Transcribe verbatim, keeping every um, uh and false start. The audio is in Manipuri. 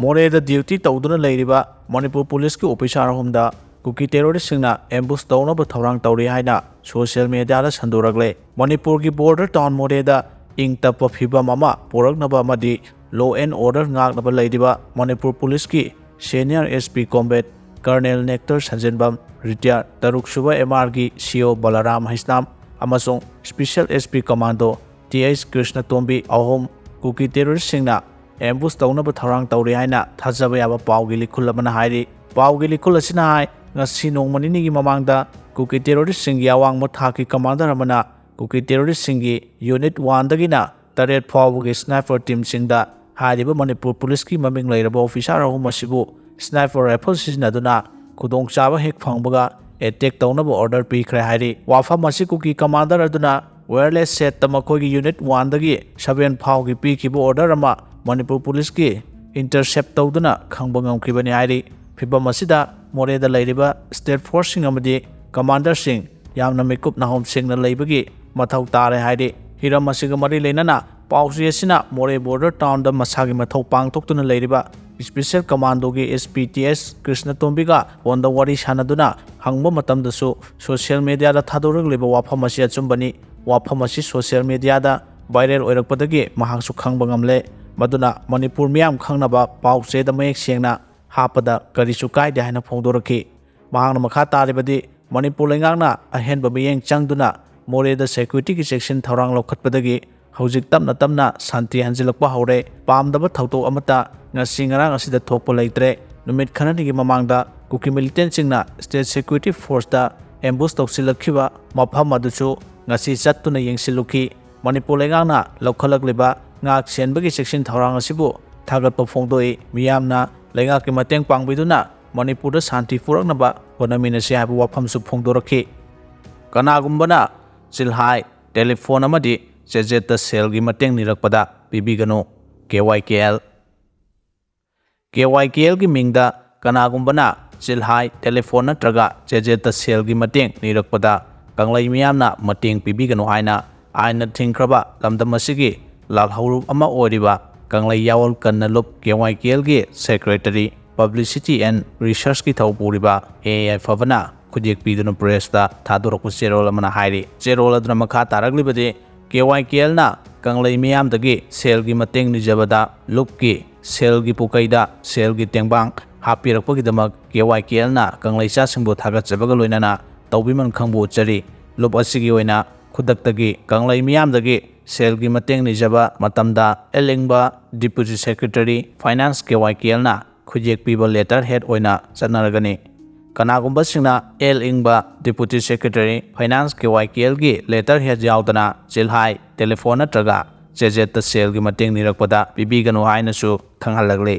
ꯃꯣꯔꯦꯗ ꯗ꯭ꯌꯨꯇꯤ ꯇꯧꯗꯨꯅ ꯂꯩꯔꯤꯕ ꯃꯅꯤꯄꯨꯔ ꯄꯨꯂꯤꯁꯀꯤ ꯑꯣꯐꯤꯁꯥꯔ ꯑꯍꯨꯝꯗ ꯀꯨꯀꯤ ꯇꯦꯔꯣꯔꯤꯁꯁꯤꯡꯅ ꯑꯦꯝꯕꯨꯁ ꯇꯧꯅꯕ ꯊꯧꯔꯥꯡ ꯇꯧꯔꯤ ꯍꯥꯏꯅ ꯁꯣꯁꯤꯌꯦꯜ ꯃꯦꯗꯤꯌꯥꯗ ꯁꯟꯗꯣꯔꯛꯂꯦ꯫ ꯃꯅꯤꯄꯨꯔꯒꯤ ꯕꯣꯔꯗꯔ ꯇꯥꯎꯟ ꯃꯣꯔꯦꯗ ꯏꯪ ꯇꯞꯄ ꯐꯤꯕꯝ ꯑꯃ ꯄꯨꯔꯛꯅꯕ ꯑꯃꯗꯤ law and order ꯉꯥꯛꯅꯕ ꯂꯩꯔꯤꯕ ꯃꯅꯤꯄꯨꯔ ꯄꯨꯂꯤꯁꯀꯤ senior S P combat colonel Nectar Sanjenbam, retired, ꯇꯔꯨꯛ ꯁꯨꯕ ꯑꯦꯝ ꯑꯥꯔꯒꯤ ꯁꯤ ꯑꯣ ꯕꯂꯔꯥꯝ ꯍꯩꯁꯅꯥꯝ ꯑꯃꯁꯨꯡ special S P commando T H Krishnatombi ꯑꯍꯨꯝ ꯀꯨꯀꯤ ꯇꯦꯔꯣꯔꯤꯁꯁꯤꯡꯅ ꯑꯦꯝꯕꯨꯁ ꯇꯧꯅꯕ ꯊꯧꯔꯥꯡ ꯇꯧꯔꯤ ꯍꯥꯏꯅ ꯊꯥꯖꯕ ꯌꯥꯕ ꯄꯥꯎꯒꯤ ꯂꯤꯈꯨꯜ ꯑꯃꯅ ꯍꯥꯏꯔꯤ꯫ ꯄꯥꯎꯒꯤ ꯂꯤꯈꯨꯜ ꯑꯁꯤꯅ ꯍꯥꯏ, ꯉꯁꯤ ꯅꯣꯡꯃ ꯅꯤꯅꯤꯒꯤ ꯃꯃꯥꯡꯗ ꯀꯨꯀꯤ ꯇꯦꯔꯣꯔꯤꯁꯁꯤꯡꯒꯤ ꯑꯋꯥꯡꯕ ꯊꯥꯛꯀꯤ ꯀꯃꯥꯟꯗꯔ ꯑꯃꯅ ꯀꯨꯀꯤ ꯇꯦꯔꯣꯔꯤꯁꯁꯤꯡꯒꯤ ꯌꯨꯅꯤꯠ ꯋꯥꯟꯗꯒꯤꯅ ꯇꯔꯦꯠ ꯐꯥꯎꯕꯒꯤ ꯁ꯭ꯅꯥꯏꯄꯔ ꯇꯤꯝꯁꯤꯡꯗ ꯍꯥꯏꯔꯤꯕ ꯃꯅꯤꯄꯨꯔ ꯄꯨꯂꯤꯁꯀꯤ ꯃꯃꯤꯡ ꯂꯩꯔꯕ ꯑꯣꯐꯤꯁꯥꯔ ꯑꯍꯨꯝ ꯑꯁꯤꯕꯨ ꯁ꯭ꯅꯥꯏꯄꯔ ꯔꯥꯏꯐꯜ ꯁꯤꯖꯤꯟꯅꯗꯨꯅ ꯈꯨꯗꯣꯡꯆꯥꯕ ꯍꯦꯛ ꯐꯪꯕꯒ ꯑꯦꯇꯦꯛ ꯇꯧꯅꯕ ꯑꯣꯔꯗꯔ ꯄꯤꯈ꯭ꯔꯦ ꯍꯥꯏꯔꯤ꯫ ꯋꯥꯐꯝ ꯑꯁꯤ ꯀꯨꯀꯤ ꯀꯃꯥꯟꯗꯔ ꯑꯗꯨꯅ ꯋꯥꯌꯔꯂꯦꯁ ꯁꯦꯠꯇ ꯃꯈꯣꯏꯒꯤ ꯌꯨꯅꯤꯠ ꯋꯥꯟꯗꯒꯤ ꯁꯚꯦꯟ ꯐꯥꯎꯒꯤ ꯄꯤꯈꯤꯕ ꯑꯣꯔꯗꯔ ꯑꯃ ꯃꯅꯤꯄꯨꯔ ꯄꯨꯂꯤꯁꯀꯤ ꯏꯟꯇꯔꯁꯦꯞ ꯇꯧꯗꯨꯅ ꯈꯪꯕ ꯉꯝꯈꯤꯕꯅꯤ ꯍꯥꯏꯔꯤ꯫ ꯐꯤꯚꯝ ꯑꯁꯤꯗ ꯃꯣꯔꯦꯗ ꯂꯩꯔꯤꯕ ꯁ꯭ꯇꯦꯠ ꯐꯣꯔꯁꯁꯤꯡ ꯑꯃꯗꯤ ꯀꯃꯥꯟꯗꯔꯁꯤꯡ ꯌꯥꯝꯅ ꯃꯤꯀꯨꯞ ꯅꯥꯍꯣꯝ ꯁꯦꯡꯅ ꯂꯩꯕꯒꯤ ꯃꯊꯧ ꯇꯥꯔꯦ ꯍꯥꯏꯔꯤ꯫ ꯍꯤꯔꯝ ꯑꯁꯤꯒ ꯃꯔꯤ ꯂꯩꯅꯅ ꯄꯥꯎꯆꯦ ꯑꯁꯤꯅ ꯃꯣꯔꯦ ꯕꯣꯔꯗꯔ ꯇꯥꯎꯟꯗ ꯃꯁꯥꯒꯤ ꯃꯊꯧ ꯄꯥꯡꯊꯣꯛꯇꯨꯅ ꯂꯩꯔꯤꯕ ꯁ꯭ꯄꯤꯁꯦꯜ ꯀꯃꯥꯟꯗꯣꯒꯤ ꯑꯦꯁ ꯄꯤ ꯇꯤ ꯑꯦꯁ ꯀ꯭ꯔꯤꯁꯅꯇꯣꯝꯕꯤꯒ ꯐꯣꯟꯗ ꯋꯥꯔꯤ ꯁꯥꯟꯅꯗꯨꯅ ꯍꯪꯕ ꯃꯇꯝꯗꯁꯨ ꯁꯣꯁꯤꯌꯦꯜ ꯃꯦꯗꯤꯌꯥꯗ ꯊꯥꯗꯣꯔꯛꯂꯤꯕ ꯋꯥꯐꯝ ꯑꯁꯤ ꯑꯆꯨꯝꯕꯅꯤ꯫ ꯋꯥꯐꯝ ꯑꯁꯤ ꯁꯣꯁꯤꯌꯦꯜ ꯃꯦꯗꯤꯌꯥꯗ ꯚꯥꯏꯔꯦꯜ ꯑꯣꯏꯔꯛꯄꯗꯒꯤ ꯃꯍꯥꯛꯁꯨ ꯈꯪꯕ ꯉꯝꯂꯦ꯫ ꯃꯗꯨꯅ ꯃꯅꯤꯄꯨꯔ ꯃꯤꯌꯥꯝ ꯈꯪꯅꯕ ꯄꯥꯎꯆꯦꯗ ꯃꯌꯦꯛ ꯁꯦꯡꯅ ꯍꯥꯞꯄꯗ ꯀꯔꯤꯁꯨ ꯀꯥꯏꯗꯦ ꯍꯥꯏꯅ ꯐꯣꯡꯗꯣꯔꯛꯈꯤ꯫ ꯃꯍꯥꯛꯅ ꯃꯈꯥ ꯇꯥꯔꯤꯕꯗꯤ, ꯃꯅꯤꯄꯨꯔ ꯂꯩꯉꯥꯛꯅ ꯑꯍꯦꯟꯕ ꯃꯤꯠꯌꯦꯡ ꯆꯪꯗꯨꯅ ꯃꯣꯔꯦꯗ ꯁꯦꯀ꯭ꯌꯨꯔꯤꯇꯤꯒꯤ ꯆꯦꯛꯁꯤꯟ ꯊꯧꯔꯥꯡ ꯂꯧꯈꯠꯄꯗꯒꯤ ꯍꯧꯖꯤꯛ ꯇꯞꯅ ꯇꯞꯅ ꯁꯥꯟꯇꯤ ꯍꯟꯖꯤꯜꯂꯛꯄ ꯍꯧꯔꯦ꯫ ꯄꯥꯝꯗꯕ ꯊꯧꯗꯣꯛ ꯑꯃꯠꯇ ꯉꯁꯤ ꯉꯔꯥꯡ ꯑꯁꯤꯗ ꯊꯣꯛꯄ ꯂꯩꯇ꯭ꯔꯦ꯫ ꯅꯨꯃꯤꯠ ꯈꯔꯅꯤꯒꯤ ꯃꯃꯥꯡꯗ ꯀꯨꯀꯤ ꯃꯤꯂꯤꯇꯦꯟꯁꯤꯡꯅ ꯁ꯭ꯇꯦꯠ ꯁꯦꯀ꯭ꯌꯨꯔꯤꯇꯤ ꯐꯣꯔꯁꯇ ꯑꯦꯝꯕꯨꯁ ꯇꯧꯁꯤꯜꯂꯛꯈꯤꯕ ꯃꯐꯝ ꯑꯗꯨꯁꯨ ꯉꯁꯤ ꯆꯠꯇꯨꯅ ꯌꯦꯡꯁꯤꯜꯂꯨꯈꯤ꯫ ꯃꯅꯤꯄꯨꯔ ꯂꯩꯉꯥꯛꯅ ꯂꯧꯈꯠꯂꯛꯂꯤꯕ ꯉꯥꯛ ꯁꯦꯟꯕꯒꯤ ꯆꯦꯛꯁꯤꯟ ꯊꯧꯔꯥꯡ ꯑꯁꯤꯕꯨ ꯊꯥꯒꯠꯄ ꯐꯣꯡꯗꯣꯛꯏ꯫ ꯃꯤꯌꯥꯝꯅ ꯂꯩꯉꯥꯛꯀꯤ ꯃꯇꯦꯡ ꯄꯥꯡꯕꯤꯗꯨꯅ ꯃꯅꯤꯄꯨꯔꯗ ꯁꯥꯟꯇꯤ ꯄꯨꯔꯛꯅꯕ ꯍꯣꯠꯅꯃꯤꯟꯅꯁꯤ ꯍꯥꯏꯕ ꯋꯥꯐꯝꯁꯨ ꯐꯣꯡꯗꯣꯔꯛꯈꯤ꯫ ꯀꯅꯥꯒꯨꯝꯕꯅ ꯆꯤꯜꯍꯥꯏ, ꯇꯦꯂꯤꯐꯣꯟ ꯑꯃꯗꯤ ꯆꯦꯖꯦꯠꯇ ꯁꯦꯜꯒꯤ ꯃꯇꯦꯡ ꯅꯤꯔꯛꯄꯗ ꯄꯤꯕꯤꯒꯅꯨ꯫ ꯀꯦ ꯋꯥꯏ ꯀꯦ ꯑꯦꯜ꯫ ꯀꯦ ꯋꯥꯏ ꯀꯦ ꯑꯦꯜꯒꯤ ꯃꯤꯡꯗ ꯀꯅꯥꯒꯨꯝꯕꯅ ꯆꯤꯜꯍꯥꯏ, ꯇꯦꯂꯤꯐꯣꯟ ꯅꯠꯇ꯭ꯔꯒ ꯆꯦꯖꯦꯠꯇ ꯁꯦꯜꯒꯤ ꯃꯇꯦꯡ ꯅꯤꯔꯛꯄꯗ ꯀꯪꯂꯩ ꯃꯤꯌꯥꯝꯅ ꯃꯇꯦꯡ ꯄꯤꯕꯤꯒꯅꯨ ꯍꯥꯏꯅ ꯑꯥꯏꯟꯅ ꯊꯤꯡꯈ꯭ꯔꯕ ꯂꯝꯗꯝ ꯑꯁꯤꯒꯤ ꯂꯥꯜꯍꯧꯂꯨꯞ ꯑꯃ ꯑꯣꯏꯔꯤꯕ ꯀꯪꯂꯩ ꯌꯥꯑꯣꯜ ꯀꯟꯅ ꯂꯨꯞ ꯀꯦ ꯋꯥꯏ ꯀꯦ ꯑꯦꯜꯒꯤ ꯁꯦꯀ꯭ꯔꯦꯇꯔꯤ ꯄꯕ꯭ꯂꯤꯁꯤꯇꯤ ꯑꯦꯟ ꯔꯤꯁꯔꯁꯀꯤ ꯊꯧ ꯄꯨꯔꯤꯕ ꯑꯦ ꯑꯥꯏ ꯐꯕꯅ ꯈꯨꯗꯦꯛ ꯄꯤꯗꯨꯅ ꯄ꯭ꯔꯦꯁꯇ ꯊꯥꯗꯣꯔꯛꯄ ꯆꯦꯔꯣꯜ ꯑꯃꯅ ꯍꯥꯏꯔꯤ꯫ ꯆꯦꯔꯣꯜ ꯑꯗꯨꯅ ꯃꯈꯥ ꯇꯥꯔꯛꯂꯤꯕꯗꯤ, ꯀꯦ ꯋꯥꯏ ꯀꯦ ꯑꯦꯜꯅ ꯀꯪꯂꯩ ꯃꯤꯌꯥꯝꯗꯒꯤ ꯁꯦꯜꯒꯤ ꯃꯇꯦꯡ ꯅꯤꯖꯕꯗ ꯂꯨꯞꯀꯤ ꯁꯦꯜꯒꯤ ꯄꯨꯀꯩꯗ ꯁꯦꯜꯒꯤ ꯇꯦꯡꯕꯥꯡ ꯍꯥꯞꯄꯤꯔꯛꯄꯒꯤꯗꯃꯛ ꯀꯦ ꯋꯥꯏ ꯀꯦ ꯑꯦꯜꯅ ꯀꯪꯂꯩꯆꯥꯁꯤꯡꯕꯨ ꯊꯥꯒꯠꯆꯕꯒ ꯂꯣꯏꯅꯅ ꯇꯧꯕꯤꯃꯜ ꯈꯪꯕ ꯎꯠꯆꯔꯤ꯫ ꯂꯨꯞ ꯑꯁꯤꯒꯤ ꯑꯣꯏꯅ ꯈꯨꯗꯛꯇꯒꯤ ꯀꯪꯂꯩ ꯃꯤꯌꯥꯝꯗꯒꯤ ꯁꯦꯜꯒꯤ ꯃꯇꯦꯡ ꯅꯤꯖꯕ ꯃꯇꯝꯗ ꯑꯦꯜ ꯏꯪꯕ deputy secretary finance K Y K ꯑꯦꯜꯅ ꯈꯨꯠꯌꯦꯛ ꯄꯤꯕ ꯂꯦꯇꯔ ꯍꯦꯗ ꯑꯣꯏꯅ ꯆꯠꯅꯔꯒꯅꯤ꯫ ꯀꯅꯥꯒꯨꯝꯕꯁꯤꯡꯅ ꯑꯦꯜ ꯏꯪꯕ deputy secretary finance K Y K ꯑꯦꯜꯒꯤ ꯂꯦꯇꯔ ꯍꯦꯗ ꯌꯥꯎꯗꯅ ꯆꯤꯜꯍꯥꯏ, ꯇꯦꯂꯤꯐꯣꯟ ꯅꯠꯇ꯭ꯔꯒ ꯆꯦꯖꯦꯠꯇ ꯁꯦꯜꯒꯤ ꯃꯇꯦꯡ ꯅꯤꯔꯛꯄꯗ ꯄꯤꯕꯤꯒꯅꯨ ꯍꯥꯏꯅꯁꯨ ꯈꯪꯍꯜꯂꯛꯂꯤ꯫